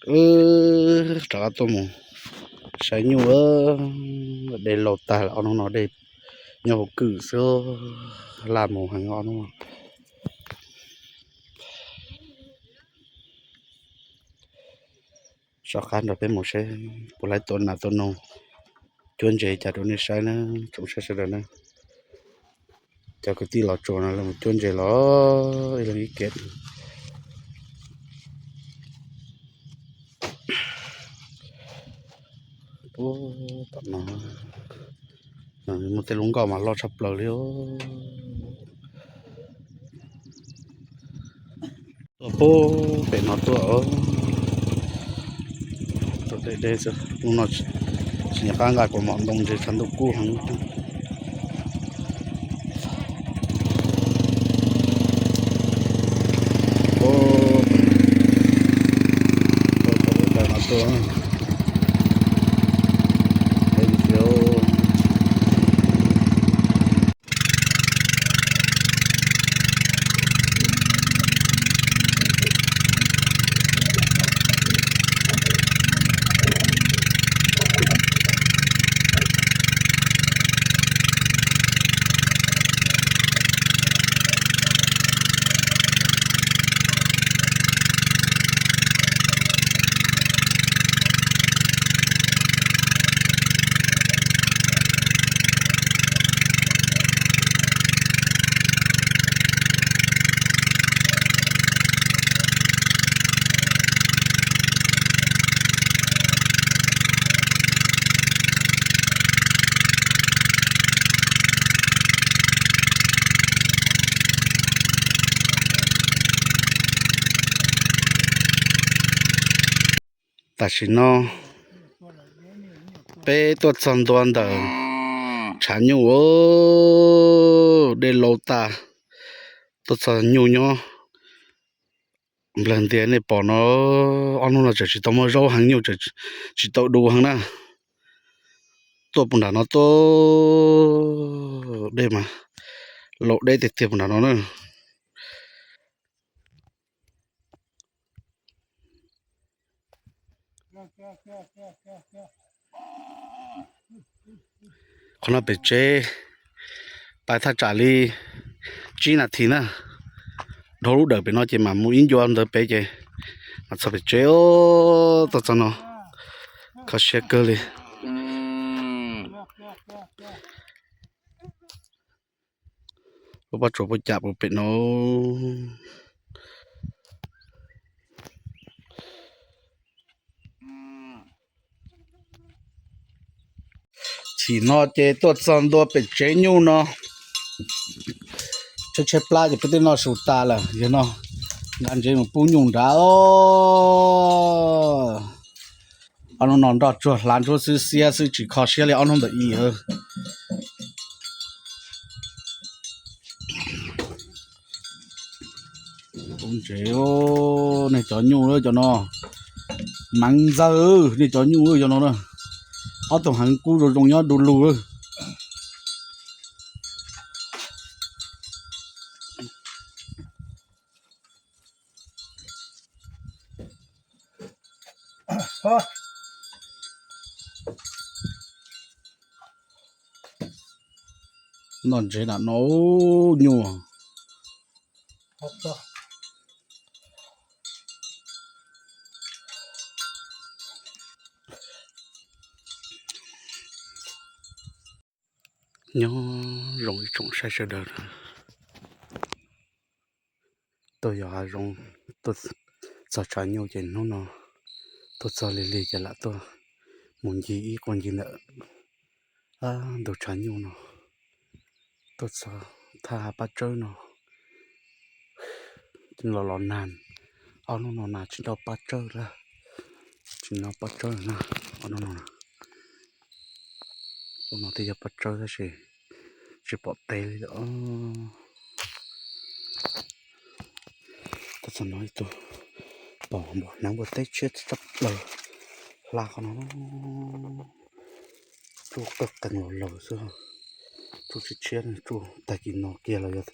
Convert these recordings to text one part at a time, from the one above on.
Rov qab tuaj mus saib nyuj, dej laus tag lawm, ob hnub no dej nyob hauv kwm xwb, laj mus heev ob hnub. Soj qab nrog peb mus seb puas laib tua nas tua noog, cuab ntses cas rau nej saib na, tsoom saib sawv daws na. Cov kwv tij los tsuas no lawv mus cuab ntses los ib leeg ib ke. Tom no muaj tej lub nkoj mas loj tshaj plaws li. Tuaj pub pem no tuaj, tuaj deb deb xwb, hnub no tsis nco qab nqa kaus mom ntoo ntses tshav ntuj kub heev. Tam sim no peb tuaj txog ntua ntawm tshav nyuj, dej laus tas, tuaj txog nyuj nyob nplawg ntias. Nej pom no, ob hnub no tseem tsis tau muaj zaub heev, nyuj tseem tsis tau du heev na. Tuaj puag nram no tuaj, dej mas laus deb tiag tiag puag nram no na. Qhov no pem tsev, pais thaj tsam li tsib nas this na. Dhau lub dawm pem no ces mam mus ib ncua ntawd pem ces mam txog pem tsev. Tuaj txog no kho siab kawg li. Lub pob tsuas puag cam puag pem no. Chim no ces tuaj txog ntua pem tsev nyuj no, tshaib tshaib plab ces peb twb noj su tas lawm, yog no nqa ntsev mus pub nyuj nrad. Ob hnub no nroj tsuag hlav ntsuab xwb, xiab xwb tsis kho siab li ob hnub ntawm i. Pub ntsev, nej cov nyuj cov no, Meev Ntxawg, nej cov nyuj cov no na, ob tug heev kub zoo zoo nyob du lug. Noj ntsev nram no nyuaj. Nyob zoo ib tsoom saib sawv daws, tuaj yos hav zoov, tuaj txog tshav nyuj ces hnub no tuaj txog lig lig ces lam tuaj mus ncig ib qho ncig ntawm ntug tshav nyuj no, tuaj txog thaj hav paj tsawb no. Los los nag, ob hnub no nas tsis nrau paj tsawb lawm, tsis nrau paj tsawb na. Ob hnub no, hnub no twb yog paj tsawb tab sis tsis pom tes li lawm. Tuaj txog no ib tug pom npua hneev npua teb tshiab tshaj plaws hla qhov no. Tsuj qawg qees los laus xwb, tsuj tshiab tshiab, tsuj tag kis no kiag los yog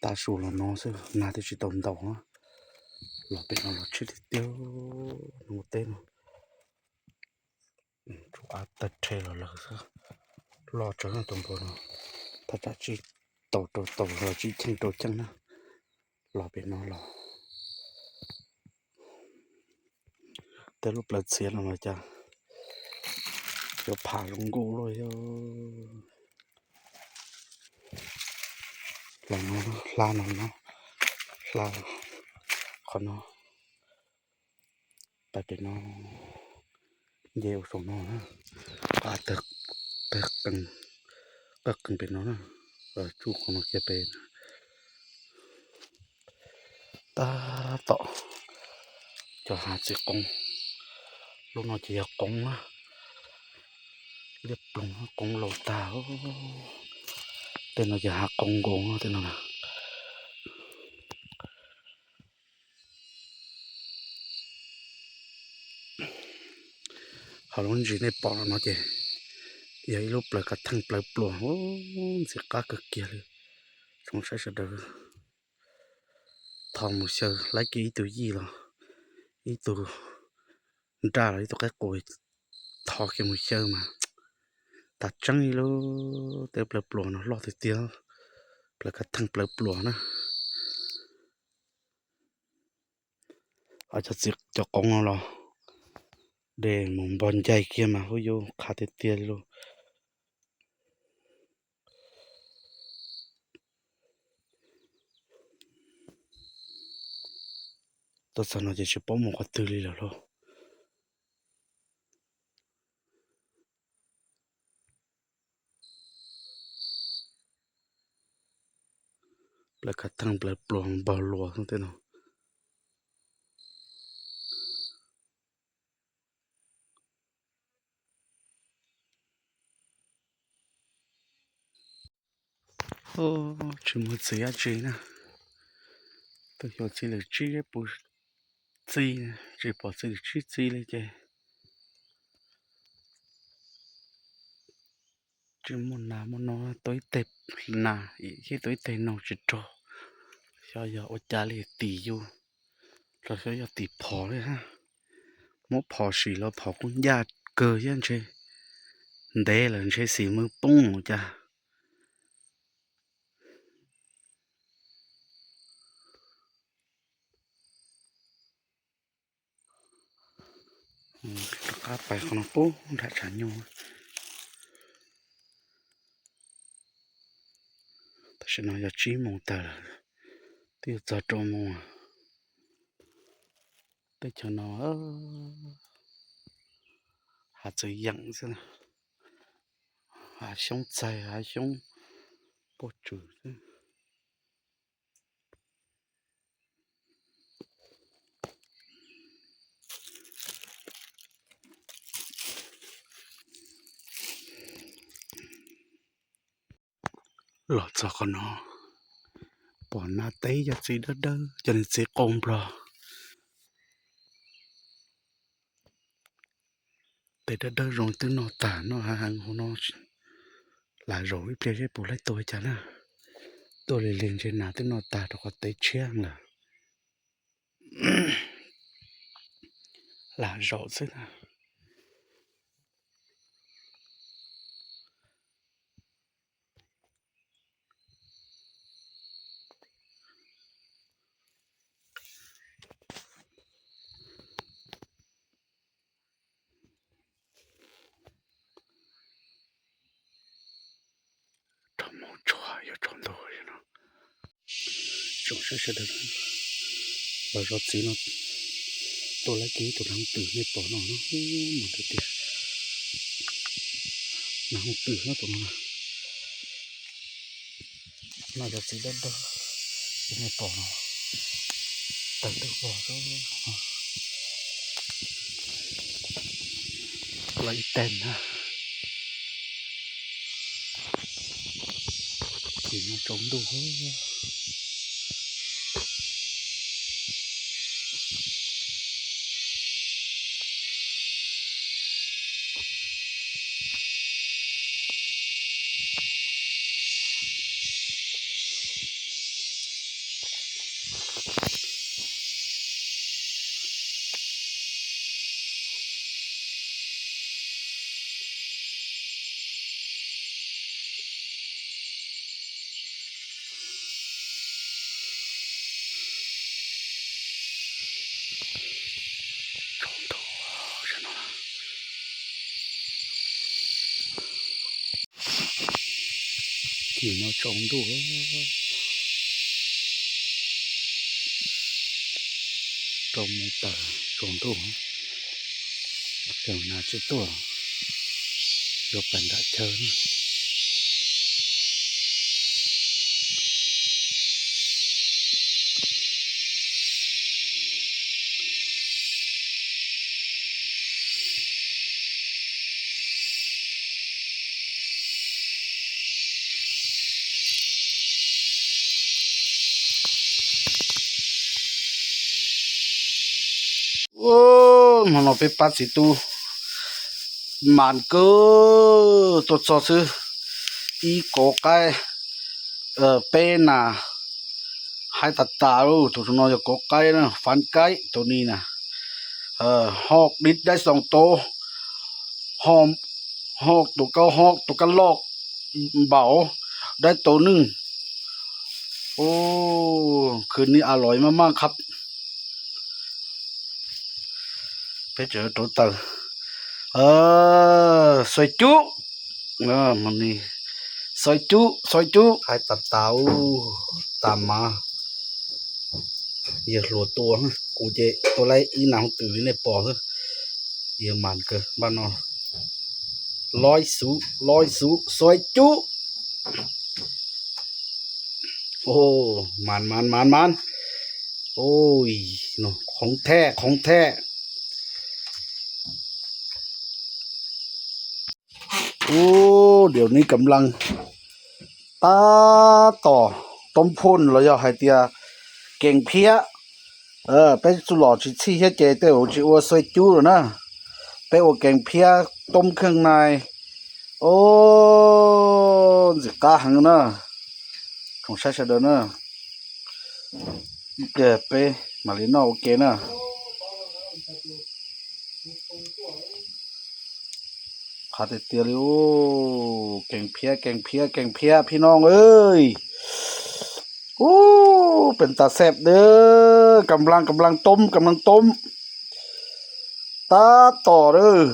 tav su los no xwb, nag twb tsis tau ntaus. Los pem no los tshiab tiag tiag, hnub teb no. Tsuas av tawg rhe los lawm xwb. Loj tsawv tus npua no, thaj tsam tsib tau rau tau los tsib cheej rau cheej na. Los pem no los tej lub plawv txhiav no los cas yuav pham zoo nkaus luaj yog. Los no hla no no, hla qhov no, pais pem no, nce ua saum no na, qhov av tawg qees, qees pem no na, tsuj qhov no kiag pem. Tab tom cov hav txiv qoov, lub no ces yog qoov na, liab ploog qoov laus tag. Tej no ces hav qoov nkaus tej no na. Hauv lub ntsis nej pom no ces yog ib lub plawv kav theej plawv pluas ntxim qab kawg kiag li. Tsoom saib sawv daws thov mus xyaw, laib kiag ib tug yij los ib tug nraj los ib tug qaib qus, thov kiag mus xyaw mas tas tseeb li lub tej plawv pluas no loj tiag tiag, plawv kav theej plawv pluas na. Cov txiv cov qoov no los de mus npog ncais kiag mas huj yus qhav tiag tiag li lauj. Tuaj txog no ces tsis paub mus qhov twg li lawm lauj. Plawv kav theej plawv pluas npog luas tej no. Tsis muaj txiv dab tsi na, tuaj xyuas txiv lawm tsib zeb puv txiv, tsis pom txiv lawm tsib txiv li ces tsis muaj nas muaj no, tau ib teg nas, ib tau ib teg noog tsis raug, xyov yog ua cas li tim yus, los xyov yog tim phom li. Muab phom sim los phom kuj ncaj kawg thiab ntshe ntev lawm ntshe xim mws poob mus cas. Rov qab pais qhov no pub nram tshav nyuj. Tam sim no yog tsib moos tawm lawm, twb yuav txog rau moos. Teb chaws no hav txawv yeem xwb, hav xyoob txaig hav xyoob puab tswm xwb. Los txog qhov no, pom na teb cov txiv dawb dawb, cov niag txiv qau nplog. Tes dawb dawb zoo twb noj tag, noj heev heev hauv no. Lam zaum ib pliag seb puas laib tua cas na. Tuaj lig lig ntshe nas twb noj tag rau qhov tes tshiab lawm. Lam zaum xwb na. Rov mus tshua yuav tsaus ntuj li no. Tsoom saib sawv daws, los zov txiv no tuaj laib kiag tus nas hooj twm nej pom no no, mas tiag tiag, nas hooj twm no tus no. Mas zov txiv dawb dawb, nej pom no, tawg dawb vog xwb. Los ib teg na. Ces no tsaus ntuj. Tsaus ntuj, tim no tsaus ntuj, rau mus tawm tsaus ntuj, tsaus na tsis tuaj, yuav pais nram chaw na. Hmo no peb pab txiv tub mas kawg, tuaj txog xwb ib kauv qaib, peb nas, haib tas tas lauj. Tus no yog kauv qaib na, fav kaib tus ni na, ho dib daib xoo tau, ho tus kaub, ho tus kab loj npaum, daib tau nwj. Khwv ni a lais maj maj qhab. Peb tseem rauv taws. Xoi cub, xoi cub, xoi cub, haib tas tas, tas mas. Yawg hluas tua, kuv ces tua laib ib nas hooj twm li nej pom xwb. Yawg mas kawg npaj no. Loj xuv, loj xuv, xoi cub. Mas mas mas mas. Ui, khoov thej, khoov thej. Ub, điều nàyកំឡុង tab tom toob phoj los yog hais tias kees phiab. Peb txuj lom tsis txhij thiab ces tej zaum tsis ua xoi cub lawm na. Peb ua kees phiab toob kheej nai. Ub, ntxim qab heev na. Koom saib sawv daws na. Ib pliag peb mam li noj ua ke na. Qab tiag tiag li. Kees phiab, kees phiab, kees phiab phib nooj. Ub, pes tas xej dab, kam laj kam laj toob, kam laj toob. Tab tom dab.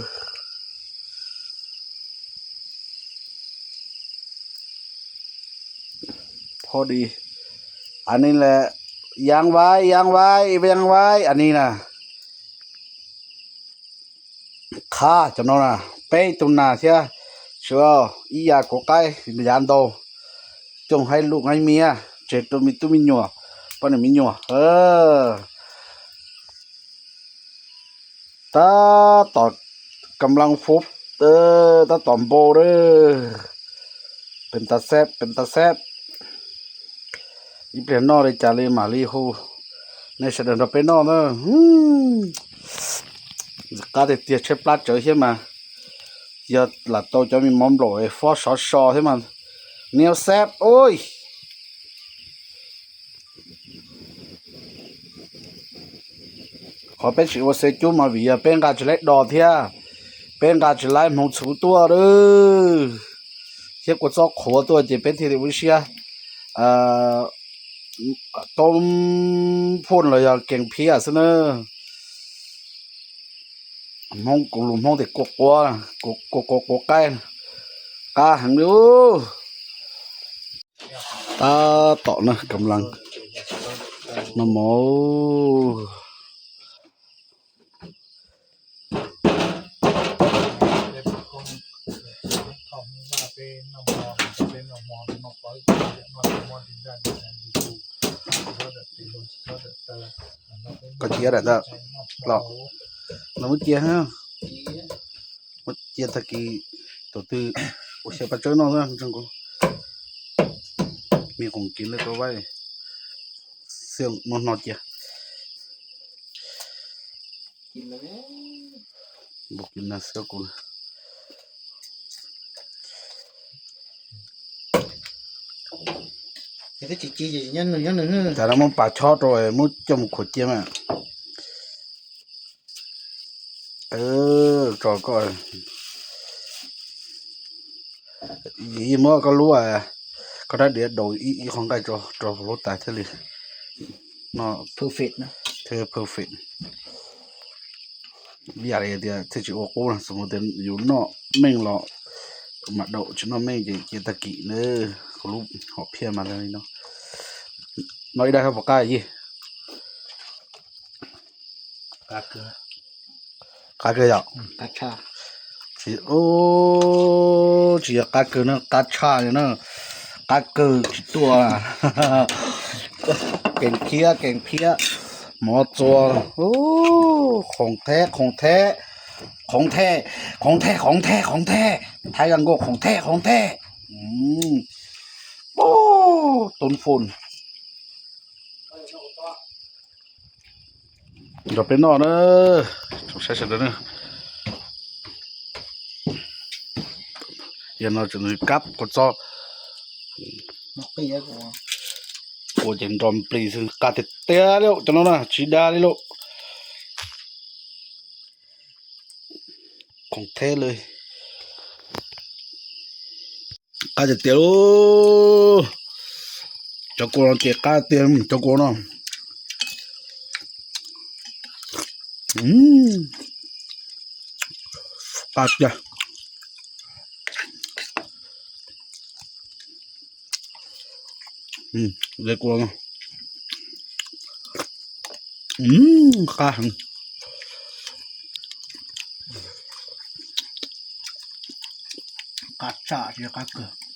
Phob di. As ni lawm, yaj vaib, yaj vaib, yaj vaib as ni na. Qhab cov no na, peb tug nas thiab, tsis ua ib yam kuv qaib yav ntau, cooj haib luj haib miab tseg rau me tub me nyuam, poj niam me nyuam. Tab tom kam laj fob, tab tom npau dab. Pes tas xej, pes tas xej. Ib pliag noj li cas li mam li hu nej sawv daws nrog peb noj na. Ntxim qab tiag tiag, tshaib plab tsawv thiab mas, yog lam tau cov me mov nplaum fob sov so thiab mas, niam xej ua. Qhov peb tsis ua xav cub mas vim yog peb nqa tsis laib dos thiab, peb nqa tsis laib hmoov txhuv tuaj, thiab kua txob qhuav tuaj ces peb thiaj li ua siab toob phoj los yog kees phiab xwb na. Hmoob kuv lus Hmoob tias kua quav, kua quav, kua quav qaib, qab heev li. Tab tom na, kam laj noj mov. Koj cia daim ntawd los, no muab cia, muab cia tag kis tus twg ua xyaw paj tsawb noj xwb, ntseeg kuv. Me qoom kis lawv tau vaib xwb, muab no cia. Npau kis nag xwb kuv. Cas no muab pas chob rau, muab coj mus khuam cia mas. Tso koj, muab koj lub, koj rab diav daus ib qho nqaij rau hauv lub tais thiaj li no. Perfect na. Thiab perfect. Ib yam li tias thiaj tsis ua qub no, xws li tias yus noj meej los mam daum, tsis noj meej ces cia tag kis na. Kuv lub hom phiaj mas li no. Noj ib daim hab puas qab yij? Qab kawg yom. Tsis yog qab kawg na, qab tshaj li na. Qab kawg tsis tuaj. Kees phiab, kees phiab. Mov txua. Khoom theb, khoom theb. Khoom theb, khoom theb, khoom theb, khoom theb. Thaib Vaj Nkauj khoom theb, khoom theb. Toob fooj. Nrog peb noj na, tsoom saib sawv daws na. Yog no tseem kab kua txob, ua ces nrog plis xwb, qab tiag tiag li cov no na, tsis dag li lauj. Khoom theb li. Qab tiag tiag lauj. Cov kua no ces qab tiag, cov kua no. Qab tiag. Kua no qab heev. Qab tshaj, qab kawg.